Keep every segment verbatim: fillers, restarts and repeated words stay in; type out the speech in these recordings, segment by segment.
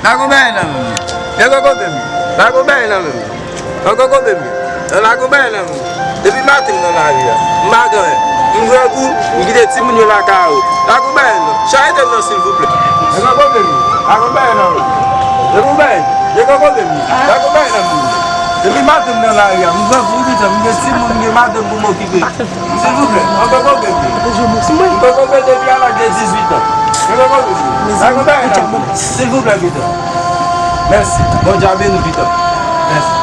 Pa gon bagay nan men m. Gen kokobe m. Pa gon bagay nan men m. Gen kokobe m. Pa gon bagay nan men m. Depi maten m nan lari a. M pa gen anyen. M grangou, m kite timoun yo lakay yo. Pa gon bagay non. Charite m non, silvouplè. Gen kokobe m. Pa gon bagay nan men m. Gen gon bagay. Gen kokobe m. Pa gon bagay nan men m. Depi maten m nan lari a. M grangou, m gen timoun, m gen madanm pou m okipe. Silvouplè, yon kokobe m. Yon kokobe depi a laj de dizuit an. Yon kokobe m. Yon kokobe m. Silvouplè, pito. Mèsi. Bondye a beni w, pito. Mèsi.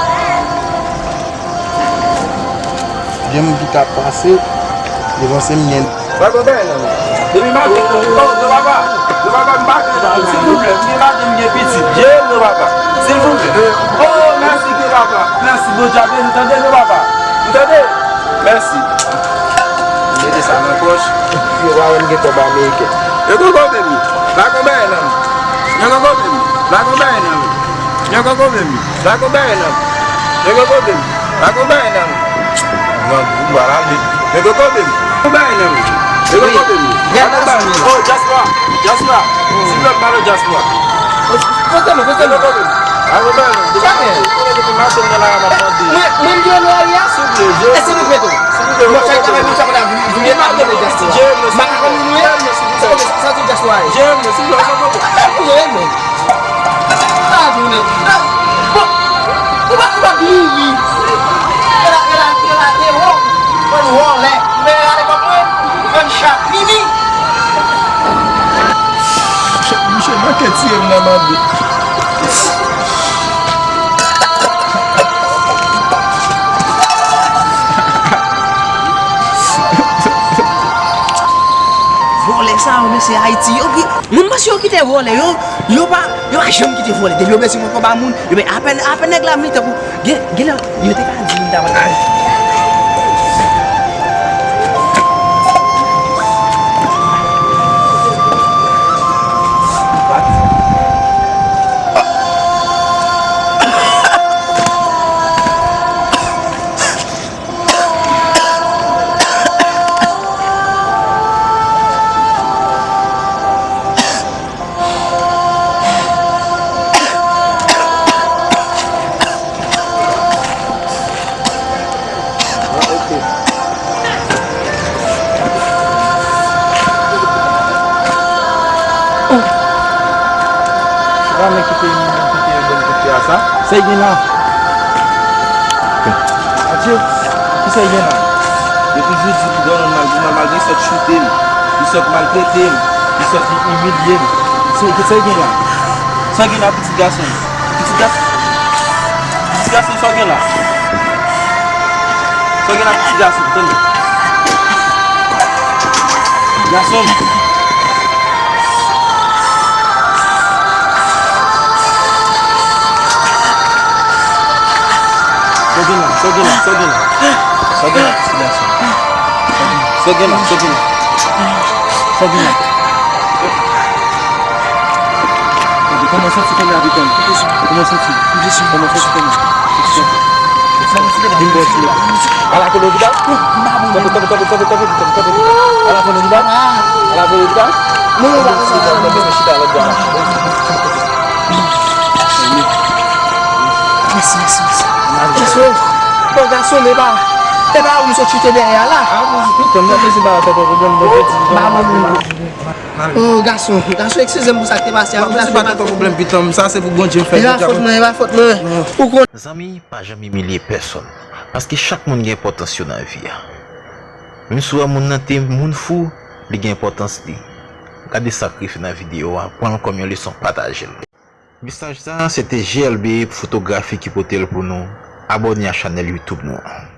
Gen moun ki ka pase, devan se m gen. Yon kokobe m. Depi maten, oh, non, papa. Non, papa, m pa gen, silvouplè. M gen madanm, m gen pitit. Jere m, non, papa. Silvouplè. Oh, mèsi, non, papa. Mèsi, Bondye a beni w, tande, non, papa. Ou tande? Mèsi. M mete sa nan pòch, pou yo pa wè m gen kòb ameriken. Yo kokobe m. Pa gon bagay nan men m. Yo kokobe m. Pa gon bagay nan men m. Yo kokobe m. Pa gon bagay nan men m. Yo kokobe m. Pa gon bagay nan men m. Nan m pral ale. Yo kokobe m. Gon bagay nan men m. Yo kokobe m. Pa gon bagay nan men m. Oh, Jasper. Jasper. Silvouplè, m pale Jasper. Pote nou, pote nou. Mwen, mwen m gen lwa a. Èske nou prete? Mwen fèk travay pou sa, mwen ta vin, vin, vin, vin, vin, Jasper. Mwen pa konn nou ye. Se konn sa, sa, Jasper. Pou mwen, men. Ah, tounen. Ah, bon. Ou pa, ou pa mouri. E la, e la, e la, e wo. Bon, wòlè. Men gade kòb mwen. Bon, chat. Vini. Misye manke tiye m nan mande. Vòlè sa yo, mesye, Ayiti, yo ki, moun panse yo kite vòlè, yo, yo pa, yo pa janm kite vòlè. Depi yo bezwen pran kòb a moun, yo, men apèn, apèn nèg la vini tankou, gen, gen lè, yo te ka di m ta pral. Sa men kite, kite bèl kouti a sa. Sa y gen la? Adye, kisa y gen la? Yo toujou di pou granmoun mal, pou mal, malgre li sot choute m, li sot maltrete m, li sot imilye m. Sa y gen la? Sa y gen la, pitit gason m? Pitit gason, pitit gason, sa w gen la? Sa w gen la, pitit gason, tande. Gason m. Sa w gen la, sa w gen la, sa w gen la? Sa w gen la, pitit gason? Sa w gen la, sa w gen la? Sa w gen la? Kòman w santi kounye a, pitit? Kòman w santi? Kòman w santi kounye a? Vin bò ti lè. Al ak ou lopital? Kanpe, kanpe, kanpe, kanpe, kanpe, kanpe, kanpe. Al ak ou lopital? Al ak ou lopital? Non, non, non, non, non, non. Chita lòt bò la. Mèsi, mèsi, mèsi. Gason, bon, gason, men pa, e pa ou m sot chite dèyè a la. Ah, bon, pitit, m ap mezi ba tèt ou pwoblèm, bon, jodi, ba mwen, mwen. Oh, gason, gason, eskize m pou sa k te pase a. Ou pa pase ba tèt ou pwoblèm, pitit, sa se pou Bondye fè. E pa fòt mwen, e pa fòt mwen. Ou konn. Zanmi, pa janm imilye pèsonn, paske chak moun gen enpòtans yo nan vi a. Menm si w wè moun nan te moun fou, li gen enpòtans li. Gade sa k rive nan videyo a, pran l kòm yon leson, pataje l. Mesaj sa a, se te G L B Fotografi ki pote l pou nou. Abòne a chanèl YouTube nou an.